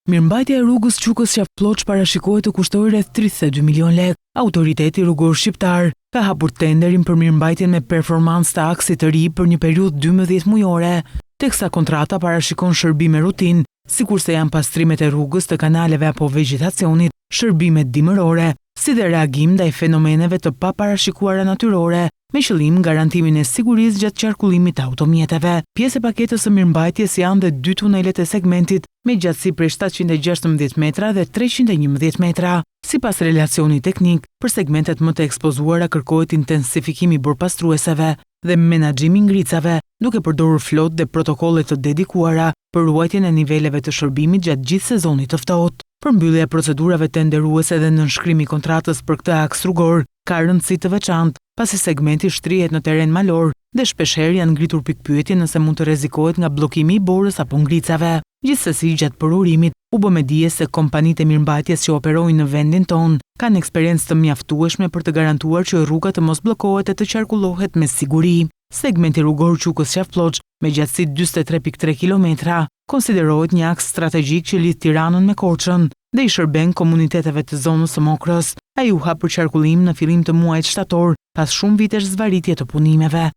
Mirëmbajtja e rrugës Qukës-Qafë Plloçë parashikohet të kushtojë rreth 32 milionë lekë. Autoriteti Rrugor Shqiptar ka hapur tenderin për mirëmbajtjen me performancë të aksit të ri për një periudhë 12 mujore, teksa kontrata parashikon shërbime rutinë, sikurse janë pastrimet e rrugës, të kanaleve apo vegjetacionit, shërbimet dimërore, si dhe reagim ndaj fenomeneve të paparashikuara natyrore, me qëllim garantimin e sigurisë gjatë qarkullimit të automjeteve. Pjesë e paketës së mirëmbajtjes janë dhe dy tunelet e segmentit me gjatësi prej 716 metra dhe 311 metra. Sipas relacionit teknik, për segmentet më të ekspozuara kërkohet intensifikimi i borëpastrueseve dhe menaxhimi i ngricave, duke përdorur flotë dhe protokolle të dedikuara për ruajtjen e niveleve të shërbimit gjatë gjithë sezonit të ftohtë. Përmbyllja e procedurave tenderuese dhe nënshkrimi i kontratës për këtë aks rrugor ka rëndësi të veçantë, pasi segmenti shtrihet në terren malor dhe shpeshherë janë ngritur pikëpyetje nëse mund të rrezikohet nga bllokimi i borës apo ngricave. Gjithsesi, gjatë përurimit, u bë me dije se kompanitë e mirëmbajtjes që operojnë në vendin tonë kanë eksperiencë të mjaftueshme për të garantuar që rruga të mos bllokohet e të qarkullohet me siguri. Segmenti rrugor Qukës-Qafë Plloçë, me gjatësi 43.3 kilometra, konsiderohet një aks strategjik që lidh Tiranën me Korçën dhe i shërben komuniteteve të zonës së Mokrës. Ai u hap për qarkullim në fillim të muajit shtator, pas shumë vitesh zvarritje të punimeve.